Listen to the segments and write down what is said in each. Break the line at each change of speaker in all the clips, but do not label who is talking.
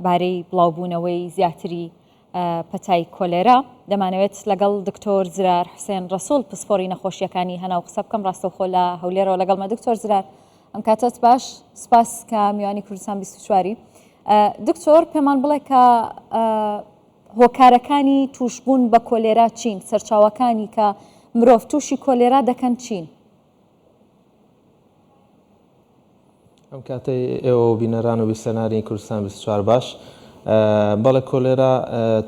بارەی بڵاوبوونەوەی زیاتری پەتای کۆلێرا. دەمانەوێت لەگەڵ دکتۆر زرار حوسێن ڕەسوڵ پسپۆڕی نەخۆشییەکانی هەناو قسە بکەم ڕاستەوخۆ لە هەولێرەوە لەگەڵمە. دکتۆر زرار ئەم کاتەت باش، سپاس کە میوانی کوردستان 24ی. دکتۆر پێمان بڵێ کە هۆکارەکانی تووشبوون بە کۆلێرا چین؟ سەرچاوەکانی کە مرۆڤ تووشی کۆلێرا دەکەن چین؟
ئەم کاتەی ئێوە و بینەران و بیسەرانی کوردستان 24 باش. بەڵێ کۆلێرا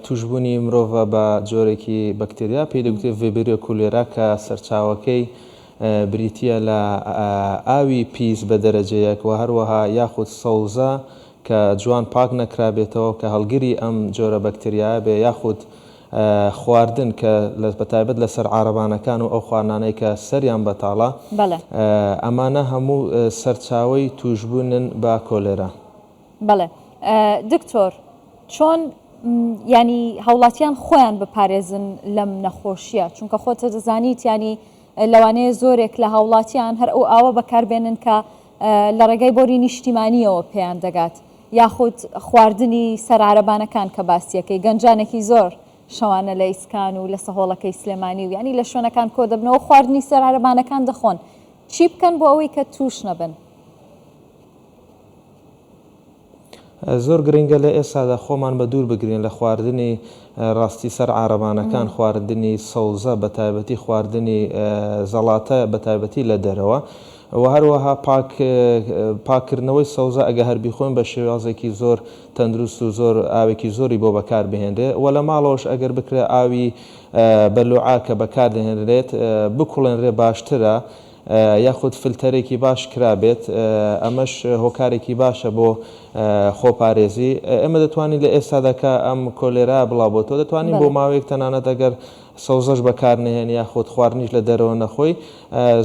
توشبوونی مرۆڤە بە جۆرێکی بەکتریا پێی دەگوترێت Vibrio cholerae کە سەرچاوەکەی بریتییە لە ئاوی پیس بە دەرەجە یەک و هەروەها یاخود سەوزە کە جوان پاک نەکرابێتەوە کە هەڵگری ئەم جۆرە بەکتریایە بێ یاخود خواردن کە بەتایبەت لەسەر عارەبانەکان و ئەو خواردنانەی کە سەریان بەتاڵە ئەمانە هەموو سەرچاوەی توشبوونن بە کۆلێرا.
بەڵێ دکتۆر چۆن یانی هاوڵاتیان خۆیان بپارێزن لەم نەخۆشیە چونکە خۆتە دەزانیت یانی لەوانەیە زۆرێک لە هاوڵاتیان هەر ئەو ئاوە بەکاربێنن کە لە ڕێگای بۆری نیشتیمانیەوە پێیان دەگات یاخود خواردنی سەر عەرەبانەکان کە باسیەکەی گەنجانێکی زۆر شەوانە لە ئیسکان و لە سەهۆڵەکەی سلێمانی و یانی لە شوێنەکان کۆدەبنەوە خواردنی سەر عەرەبانەکان دەخۆن چی بکەن بۆ ئەوەی کە توش نەبن؟
زۆر گرنگە لە ئێستادا خۆمان بە دوور بگرین لە خواردنی ڕاستی سەر عارەبانەکان، خواردنی سەوزە بە تایبەتی خواردنی زەڵاتە بە تایبەتی لە دەرەوە و هەروەها پاک پاککردنەوەی سەوزە ئەگە هەر بیخۆین بە شێوازێکی زۆر تەندروست و زۆر ئاوێکی زۆری بۆ بەکار بهێنرێ و لە ماڵەوەش ئەگەر بکرێ ئاوی بەلوعە کە بەکار دەهێنرێت بکوڵێنرێ باشترە. یاخود فلتەرێکی باش کرابێت ئەمەش هۆکارێکی باشە بۆ خۆپارێزی ئێمە دەتوانین لە ئێستادا کە ئەم کۆلێرا بڵاوبۆتەوە دەتوانین بۆ ماوەیەک تەنانەت ئەگەر سەوزەش بەکار نەهێنی یاخود خواردنیش لە دەرەوە نەخۆی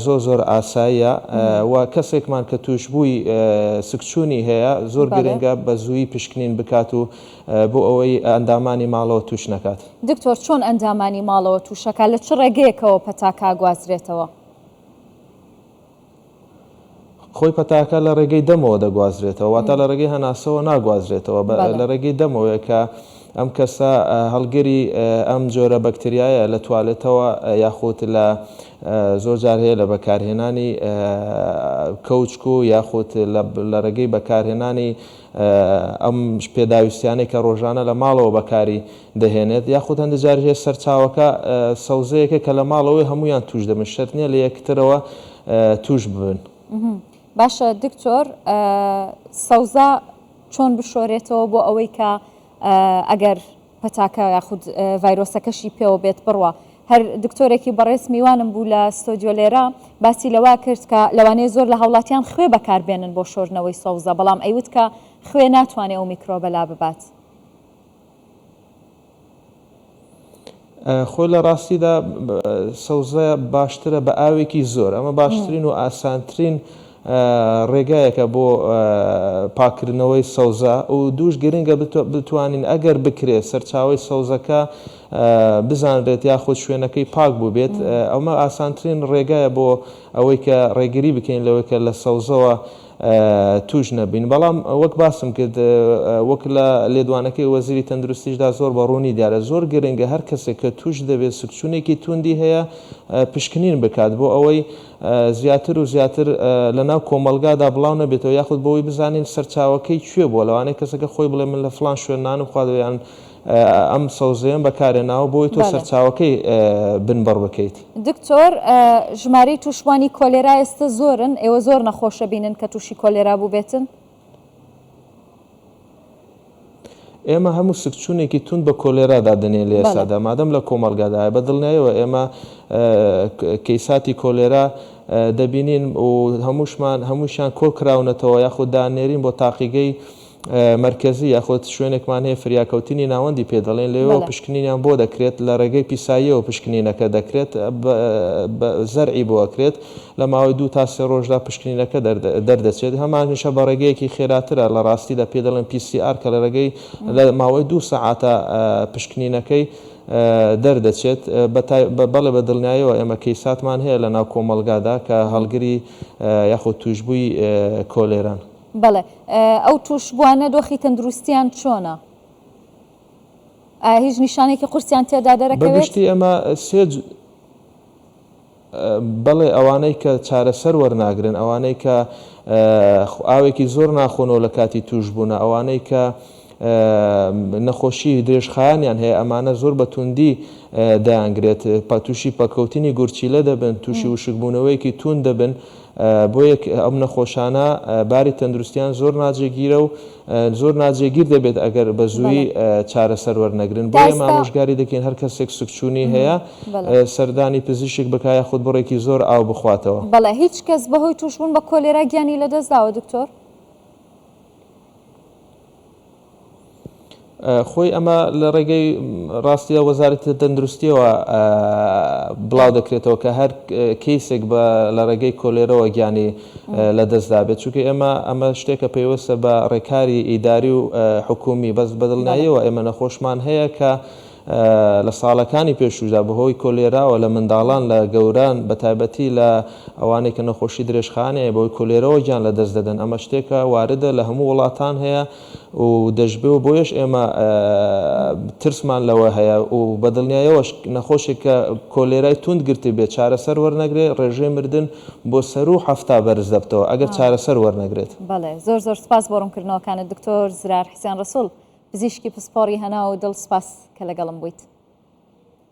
زۆر زۆر ئاساییە و کەسێکمان کە تووشبووی سکچوونی هەیە زۆر گرنگە بە زوویی پشکنین بکات و بۆ ئەوەی ئەندامانی ماڵەوە تووش نەکات.
دکتۆر چۆن ئەندامانی ماڵەوە تووشەکا لە چ ڕێگەیەکەوە پەتاکە ئەگوازرێتەوە؟
خۆی پەتاکە لە ڕێگەی دەمەوە دەگوازرێتەوە واتە لە ڕێگەی هەناسەوە ناگوازرێتەوە لە ڕێگەی دەمەوەیە کە ئەم کەسە هەڵگری ئەم جۆرە بەکتریایە لە توالێتەوە یاخود لە زۆر جار هەیە لە بەکارهێنانی کەوچک و یاخود لە ڕێگەی بەکارهێنانی ئەم پێداویستیانەی کە ڕۆژانە لە ماڵەوە بەکاری دەهێنێت یاخود هەندێک جار هەیە سەرچاوەکە سەوزەیەکە کە لە ماڵەوەی هەمویان توش دەبن شەرت نییە لە یەکترەوە توش ببن.
باشە دکتۆر سەوزە چۆن بشۆرێتەوە بۆ ئەوەی کە ئەگەر پەتاکە یاخود ڤایرۆسەکەشی پێوە بێت بڕوا. هەر دکتۆرێکی بەڕێز میوانم بوو لە ستۆدیۆ لێرە باسی لەوە کرد کە لەوانەیە زۆر لە هاوڵاتیان خوێ بەکار بێنن بۆ شۆردنەوەی سەوزە بەڵام ئەیوت کە خوێ ناتوانێ ئەو میکرۆبە لاببات.
خۆی لە ڕاستیدا سەوزە باشترە بە ئاوێکی زۆر ئەمە باشترین و ئاسانترین ڕێگایەکە بۆ پاککردنەوەی سەوزە و دووش گرنگە بتوانین ئەگەر بکرێت سەرچاوەی سەوزەکە بزانرێت یاخود شوێنەکەی پاک بووبێت ئەمە ئاسانترین ڕێگایە بۆ ئەوەی کە ڕێگری بکەین لەوەی کە لە سەوزەوە توش نەبین بەڵام وەک باسم کرد وەک لە لێدوانەکەی وەزیری تەندروستیشدا زۆر بە ڕوونی دیارە زۆر گرنگە هەر کەسێک کە توش دەبێت سکچوونێکی توندی هەیە پشکنین بکات بۆ ئەوەی زیاتر و زیاتر لە ناو کۆمەڵگادا بڵاو نەبێتەوە یاخود بۆ ئەوەی بزانین سەرچاوەکەی کوێ بووە لەوانەیە کەسەکە خۆی بڵێ من لە فڵان شوێن نانم خواردوە یان ئەم سەوزەیەم بەکارهێناوە بۆ ئەوەی تۆ سەرچاوەکەی بنبڕ بکەیت.
دکتۆر ژمارەی توشبوانی کۆلێرا ئێستە زۆرن ئێوە زۆر نەخۆش ئەبینن کە توشی کۆلێرا بوبێتن؟
ئێمە هەموو سکچوونێکی توند بە کۆلێرا دادەنێین لە ئێستادا مادەم لە کۆمەڵگادایە بە دڵنیایەوە ئێمە کەیساتی کۆلێرا دەبینین و هەمووشمان هەمووشیان کۆکراونەتەوە یاخود دانێرین بۆ تاقیگەی مەرکەزی یاخود شوێنێکمان هەیە فریاکەوتنی ناوەندی پێ دەڵێن لەوێوە پشکنینیان بۆ دەکرێت لە ڕێگەی پیساییەوە پشکنینەکە دەکرێت زەرعی بۆ ئەکرێت لە ماوەی دوو تا سێ ڕۆژدا پشکنینەکە دەردەچێت، هەمانیشە بە ڕێگەیەکی خێراترە لە ڕاستیدا پێی دەڵێن PCR کە لە ڕێگەی لە ماوەی دوو سەعاتە پشکنینەکەی دەردەچێت، بەڵێ بە دڵنیایەوە ئێمە کەیساتمان هەیە لە ناو کۆمەڵگادا کە هەڵگری یاخود تووشبووی کۆلێران.
بەڵێ ئەو تووشبووانە دۆخی تەندروستیان چۆنە؟ ئایا هیچ نیشانێکی قورسیان تێدا دەرەکەوێت؟
بەگشتی ئەمە سێ بەڵێ ئەوانەی کە چارەسەر وەرناگرن، ئەوانەی کە ئاوێکی زۆر ناخۆنەوە لە کاتی تووشبوونە، ئەوانەی کە نەخۆشی درێژخایەنیان هەیە، ئەمانە زۆر بە توندی دەیانگرێت، تووشی پەککەوتنی گورچیلە دەبن، تووشی وشکبوونەوەیەکی توند دەبن، بۆیە ئەم نەخۆشانە باری تەندروستیان زۆر ناجێگیرە و زۆر ناجێگیر دەبێت ئەگەر بە زووی چارەسەر وەرنەگرن.
تا
بۆیە
ئێستا
ئامۆژگاری دەکەین هەر کەسێک سکچوونی هەیە سەردانی پزیشک بکا یاخود بڕێکی زۆر ئاو بخواتەوە.
بەڵێ هیچ کەس بەهۆی تووشبوون بە کۆلێرا گیانی لەدەستداوە دکتۆر؟
خۆی ئەمە لە ڕێگەی ڕاستیە وەزارەتی تەندروستیەوە بڵاو دەکرێتەوە کە هەر کەیسێک بە لە ڕێگەی کۆلێرەوە گیانی لە دەستدا بێت چونکە ئێمە ئەمە شتێکە پەیوەستە بە ڕێکاری ئیداری و حکومی بەس بەدڵنیاییەوە ئێمە نەخۆشمان هەیە کە لە ساڵەکانی پێشووشدا بەهۆی کۆلێراوە لە منداڵان، لە گەوران، بەتایبەتی لە ئەوانەی کە نەخۆشی درێژخایەنی هەیە بەهۆی کۆلێرەوە گیان لەدەست دەدەن. ئەمە شتێکە واردە لە هەموو وڵاتان هەیە و دەشبێ و بۆیەش ئێمە ترسمان لەوە هەیە و بەدڵنیایەوەش نەخۆشێک کە کۆلێرای توند گرتبێت چارەسەر وەرنەگرێت ڕێژەی مردن بۆ سەروو 70 بەرز دەبتەوە ئەگەر چارەسەر وەرنەگرێت.
بەڵێ زۆر زۆر سپاس بۆ ڕوونکردنەوەکانت دکتۆر زرار حسێن ڕەسوڵ پزیشکی پسپۆڕی هەناو و دڵ سپاس کە لەگەڵم بوویت.